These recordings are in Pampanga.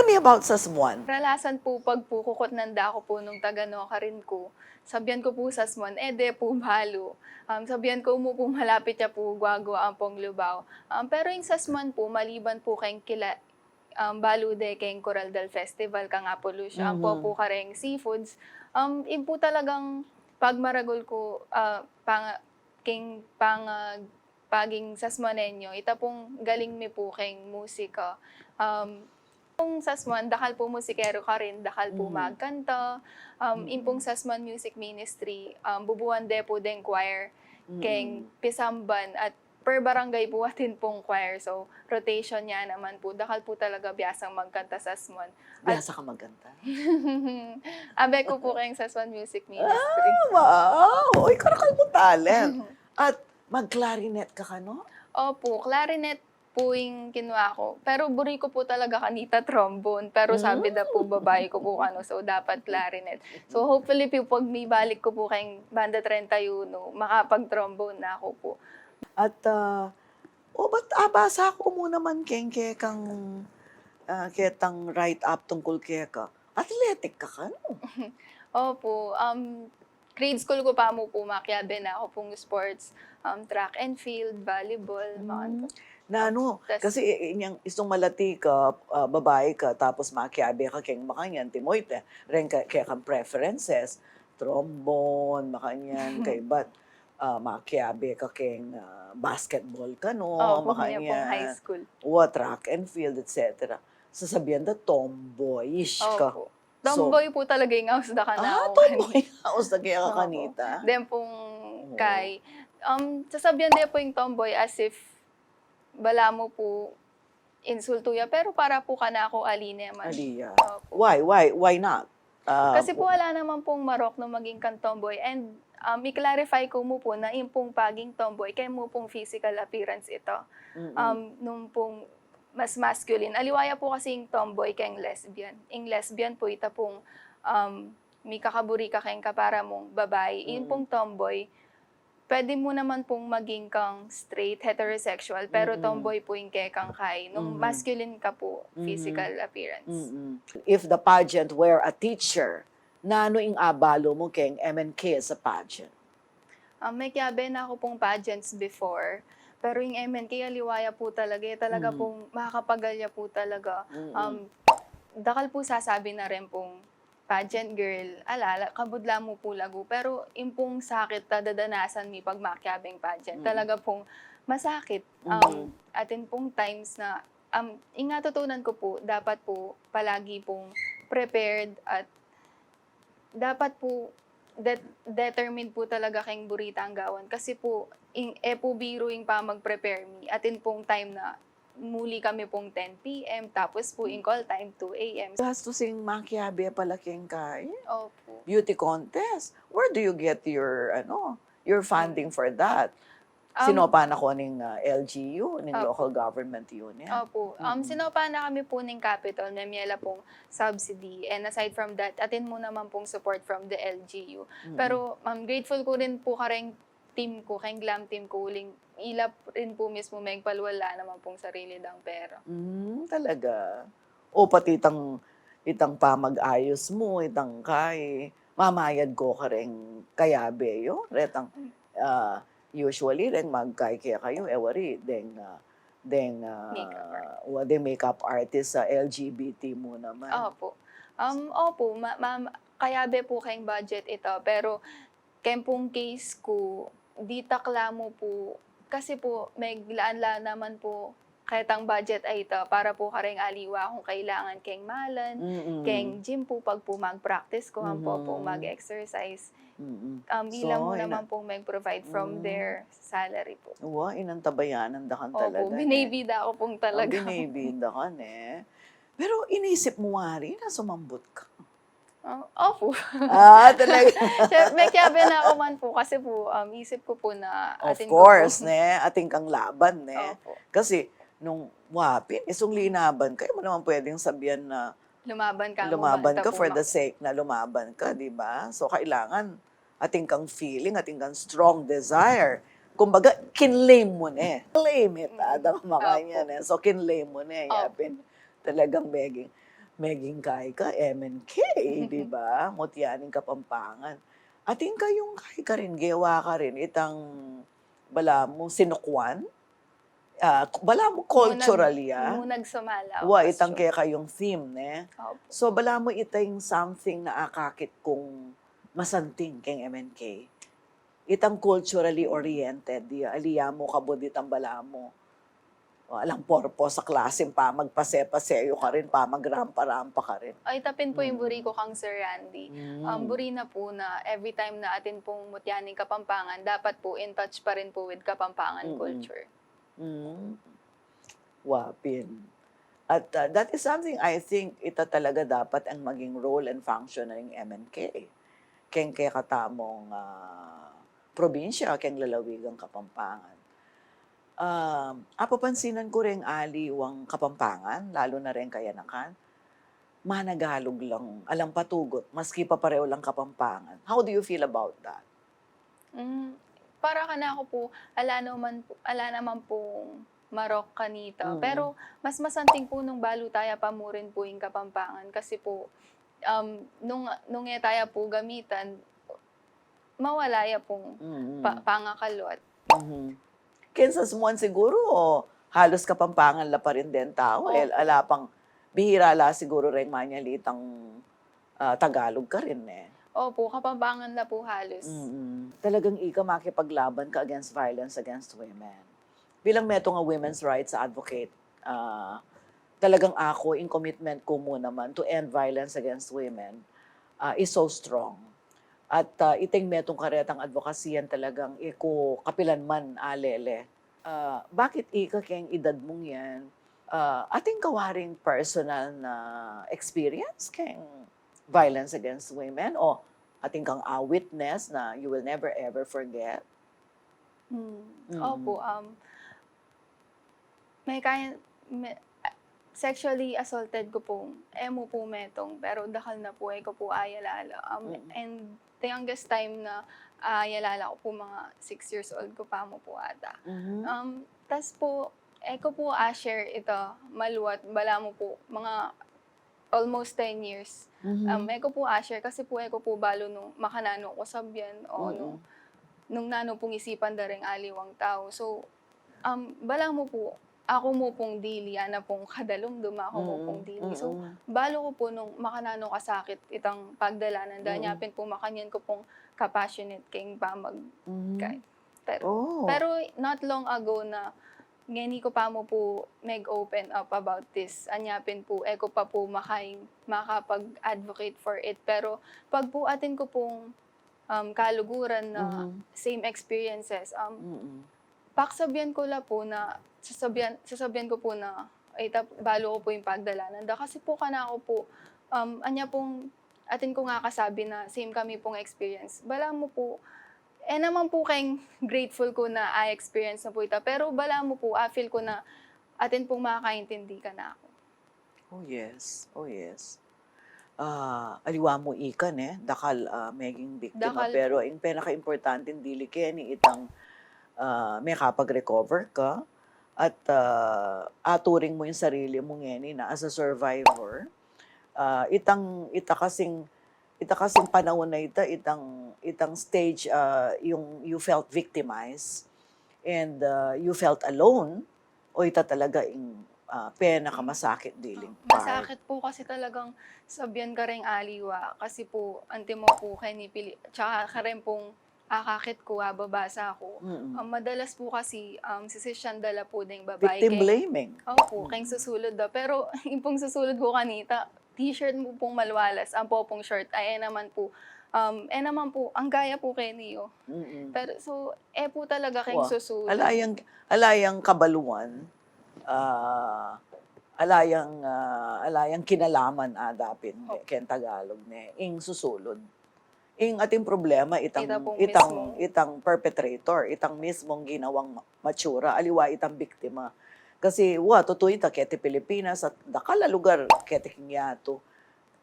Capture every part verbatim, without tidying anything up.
Tell me about Sasmuan. Ralasan pu pag pu kukutnan da ku pu nung taga-Nokarin ku, sabian ku pu Sasmuan, e de pu balu. Um, sabian ku mu pu malapit ya pu Guagua ampong Lubao. Um, pero ing Sasmuan pu, maliban pu keng kila-, um, balu de keng Coral del Festival, kang Apollucio, ampo pu kareng seafoods, um, ing pu talagang pagmaragul ku, ah, pang-, keng pang-, ah, paging Sasmuaneño, ita pung galing mi pu keng musika. Um, pung Sasmuan, dakal pu musikeru karin, dakal pu magkanta. Um, ing pung Sasmuan Music Ministry, um, bubuan de pu deng choir, keng pisamban at per barangay pu atin pung choir. So, rotation ya naman pu. Dakal pu talaga biasang magkanta Sasmuan. At biasa ka magkanta? Abe ku pu keng Sasmuan Music Ministry. Ah, wow! Uy, karakal mu talent. At mag-clarinet ka kanu? Opu, clarinet pu ing kinua ku. Pero buri ku pu talaga kanita trombone. Pero sabi da pu babai ku pu kanu, so dapat clarinet. So hopefully pu pag mibalik ku pu keng Banda treinta y uno, makapag-trombone na ku pu. At, ah, o, ba't, ah, basa ku mu naman keng kekang, ah, ketang write-up tungkul keka. Athletic ka kanu? Opu, um, grade school ku pa mu pu, makiabe na ku pung sports, um, track and field, volleyball, mga ganun. Nanu, kasi, eh, inyang istung malati ka, ah, babai ka, tapos makiabe ka keng makanyan, timoy te, reng ke-, kekang preferences, trombone, makanyan, kaybat, ah, makiabe ka keng, ah, basketball kanu, makanyan. Opu, nya pung high school. Wa, track and field, et cetera. Sasabian da, tomboyish ka. Opu. Tomboy pu talaga ing aus da kanaku. Ah, tomboy. Aus da keka kanita. Opu. Then pung kay, um, sasabian de pu ing tomboy as if balamu pu insultu ya, pero para pu kanaku ali naman. Ali ya. Opu. Why? Why? Why not? Ah, kasi pu ala naman pung marok nung maging kang tomboy. And, um, i-clarify ku mu pu na ing pung paging tomboy, keng mu pung physical appearance ita. Um, nung pung mas masculine. Aliwa ya pu kasi ing tomboy keng lesbian. Ing lesbian pu ita pung, um, mikakaburi ka keng kapara mung babai. Ing pung tomboy, pwede mu naman pung maging kang straight, heterosexual, pero tomboy pu ing kekang kay nung masculine ka pu, physical appearance. If the pageant were a teacher, nanu ing abalu mu keng M N K as a pageant? Ah, mekiabe na ku pung pageants before, pero ing M N K aliwa ya pu talaga, eh, talaga pung makakapagal ya pu talaga. Um, dakal pu sasabi na rin pung pageant girl, ala, ala, kabud la mu pu lagu, pero ing pung sakit a dadanasan mi pag makiabeng pageant, talaga pung masakit. Um, atin pung times na, um, ing natutunan ku pu, dapat pu palagi pung prepared at dapat pu det-, determined pu talaga keng buri tang gawan. Kasi pu, ing, e pu biru ing pamag-prepare mi. Atin pung time na muli kami pung ten P M, tapos pu ing call time two A M. Gastus ing makiabe pala keng kay? Opu. Beauty contest. Where do you get your, ano, your funding for that? Um, sinopa na ko ning, ah, L G U, ning local government unit. Opu. Um, sinopa na kami pu ning Capitol, memie la pung subsidy. And aside from that, atin mu naman pung support from the L G U. Pero, um, grateful ku rin pu kareng team ku, keng glam team ku, uling ila rin pu mismu megpalual, ala naman pung sarili dang pera. Mm, talaga. O pati itang, itang pamag-ayos mu, itang kay, mamayad ko kareng kayabe yu, retang, ah, usually reng magkay kekayu, e wari, deng, ah, deng, ah, makeup artist. Wa, deng makeup artist a L G B T mu naman. Opu. Um, opu, ma-, ma-, kayabe pu keng budget ita, pero keng pung case ku, ditak la mu pu, kasi pu, meglaan la naman pu ketang budget a ita para pu kareng aliwa kung kailangan keng malan, keng gym pu pag pu mag-practice ku, ampo pu mag-exercise. Um, ila mu naman pung meg-provide from their salary pu. Wa, inantabayanan da kan talaga, ne? Opu, binebida ku pung talaga. Binebida ka, ne? Pero inisip mu wari na sumambut ka? Ah, opu. Ah, talaga? Mekiabe na ku man pu kasi pu, um, isip ku pu na atin ku pu. Of course, ne? Atin kang laban, ne? Opu. Kasi nung wa pin, isung linaban ka, e mu naman pwedeng sabian na lumaban ka, lumaban ka for the sake na lumaban ka, di ba? So, kailangan atin kang feeling, atin kang strong desire. Kumbaga, kinlaim mu ne. Claim it, ada ka makanyan, e. So, kinlaim mu ne, yapin. Talagang begging. Meging kay ka, M N K, di ba? Mutya ning Kapampangan. Atin kayung kay karin, gewa karin, itang balamu sinukwan? Ah, balamu cultural ya. Mu nag-, mu nagsumala. Wa, itang kekayung theme, ne? Opo. So, balamu itang something na akakit kung masanting keng M N K. Itang culturally oriented, ya, ali ya mu kabud itang balamu. O, alang purpose a klaseng pamagpase-pase yu karin, pamagrampa-rampa karin. Ay, ita pin pu ing buri ku kang Sir Randy. Mm. Um, buri na pu na every time na atin pung mutya ning Kapampangan, dapat pu in touch pa rin pu with Kapampangan culture. Mm. Wa pin. At, ah, that is something I think ita talaga dapat ang maging role and function ning M N K. Keng kekatamung, ah, probinsya, keng lalawigang Kapampangan. Um, apapansinan ku reng aliwang Kapampangan, lalu na reng kayanakan, managalug lang, alang patugut, maski papareho lang Kapampangan. How do you feel about that? Mm, para kanaku pu, ala naman pu, ala naman pung marok kanita. Mm. Pero mas masanting pu nung balu taya pamurin pu ing Kapampangan kasi pu, um, nung, nung e taya pu gamitan, mawala ya pung pa-, pangakalwat. Mhm. Keng sasmuan siguru, o, halos Kapampangan la pa rin deng tau. Opo. El, ala pang, bihira la siguru reng manyalitang, ah, Tagalog karin, e. Opo, Kapampangan la pu halos. Mm-mm. Talagang ika makipaglaban ka against violence against women. Bilang metung a women's rights advocate, ah, talagang aku, ing commitment ku mu naman to end violence against women, ah, is so strong. At, ah, iting metung karetang advokasya yan talagang e ku kapilan man alele. Ah, bakit ika keng edad mung yan, ah, atin ka waring personal na experience keng violence against women? O atin kang eyewitness na you will never ever forget? Hmm. Mm. Opo, um, may kaya, may, sexually assaulted ku pu, e mu pu metung, pero dakal na pu, e ku pu ayalala. Um, mm, and the youngest time na ayalala ku pu, mga six years old ku pa mu pu ata. Mhm. Um, tas pu, e ku pu a-share ita maluat, balamu pu, mga almost ten years. Mhm. Um, e ku pu a-share kasi pu, e ku pu balu nung makananu ku sabyan o nung, mm, nung nanu pung isipan da ring aliwang tau. So, um, balamu pu, aku mu pung dili, ana pung kadalumdum, aku mu pung dili. So, mm-mm, balu ku pu nung makananu kasakit itang pagdalanan da, mm-mm, nya pin pu makanyan ku pung compassionate keng pamag-, mhm, kay-, pero, oh, pero not long ago na ngeni ku pa mu pu meg-open up about this. Anya pin pu, e ku pa pu makaing makapag-advocate for it. Pero pag pu atin ku pung, um, kaluguran na, mhm, same experiences, um, mm-mm, pagsabyan ku la pu na, sasabyan, sasabyan ku pu na, ay, ta-, balu ku pu ing pagdalanan da. Kasi pu kanaku pu, um, anya pung atin kung akasabi na same kami pung experience. Balamu pu, e naman pu keng grateful ku na a-experience na pu ita, pero balamu pu, a-feel ku na atin pung makakaintindi kanaku. Oh, yes. Oh, yes. Ah, aliwa mu ika, ne, dakal, ah, meging biktima, dakal, pero ing penakaimportante dili keni itang, ah, mekapag-recover ka at, ah, aturing mu ing sarili mu ngeni na as a survivor. Ah, itang, ita kasing, ita kasing panaun a ita, itang, itang stage, ah, yung you felt victimized and, ah, you felt alone, o ita talaga ing, ah, penakamasakit diling part. Masakit pu kasi talagang sabyan kareng aliwa, kasi pu, antimo pu keni pili-, tsaka karen pung akakit ku, ababasa ku. Mm-mm. Um, madalas pu kasi, um, sisisyan da la pu deng babai. Victim blaming. Opo, mm, keng susulud da. Pero, ing pung susulud ku kanita, t-shirt mu pung malwalas, ampo pung short, ay, e naman pu, um, e naman pu, anggaya pu keni yu. Mm-mm. Pero, so, e pu talaga keng susulud. Ala yang, ala yang kabaluan, ah, ala yang, ah, ala yang kinalaman, ah, dapin, opo, keng Tagalog, ne, ing susulud. Ing ating problema, itang, itang mismo, itang perpetrator, itang mismong ginawang ma-, matsura, aliwa itang biktima. Kasi, wa, tutu ita, keti Pilipinas, at dakal a lugar, keti king yatu.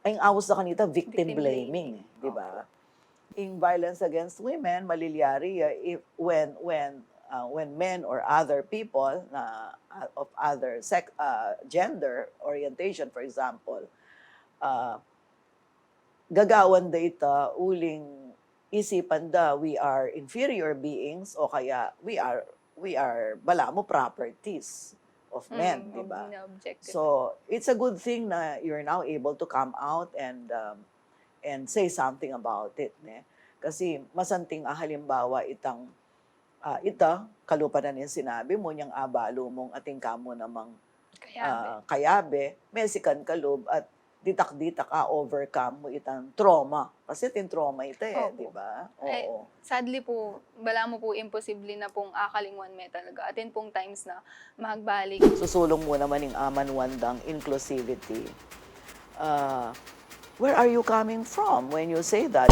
Ing aus da kanita, victim blaming, di ba? Opo. Ing violence against women, malilyari ya, if, when, when, uh, when men or other people na, uh, of other sex, uh, gender orientation, for example, ah, gagawan da ita uling isipan da we are inferior beings o kaya we are, we are balamu properties of men, Mm, di ba? Na objective. So, it's a good thing na you're now able to come out and, um, and say something about it, ne? Kasi masanting a halimbawa itang, ah, ita, kalupa na ning sinabi mu, nyang abalu mung atin ka mu namang Kaya, ah, kayabe, mesikan ka lub at ditak-ditak a-overcome mu itang trauma. Kasi atin trauma ita e, Opo. Di ba? Eh, Oo. Sadly po, balamu po imposible na pung akalingwan me talaga. Atin pung times na magbalik. Susulung mu naman ing amanwan dang inclusivity. Ah, where are you coming from when you say that?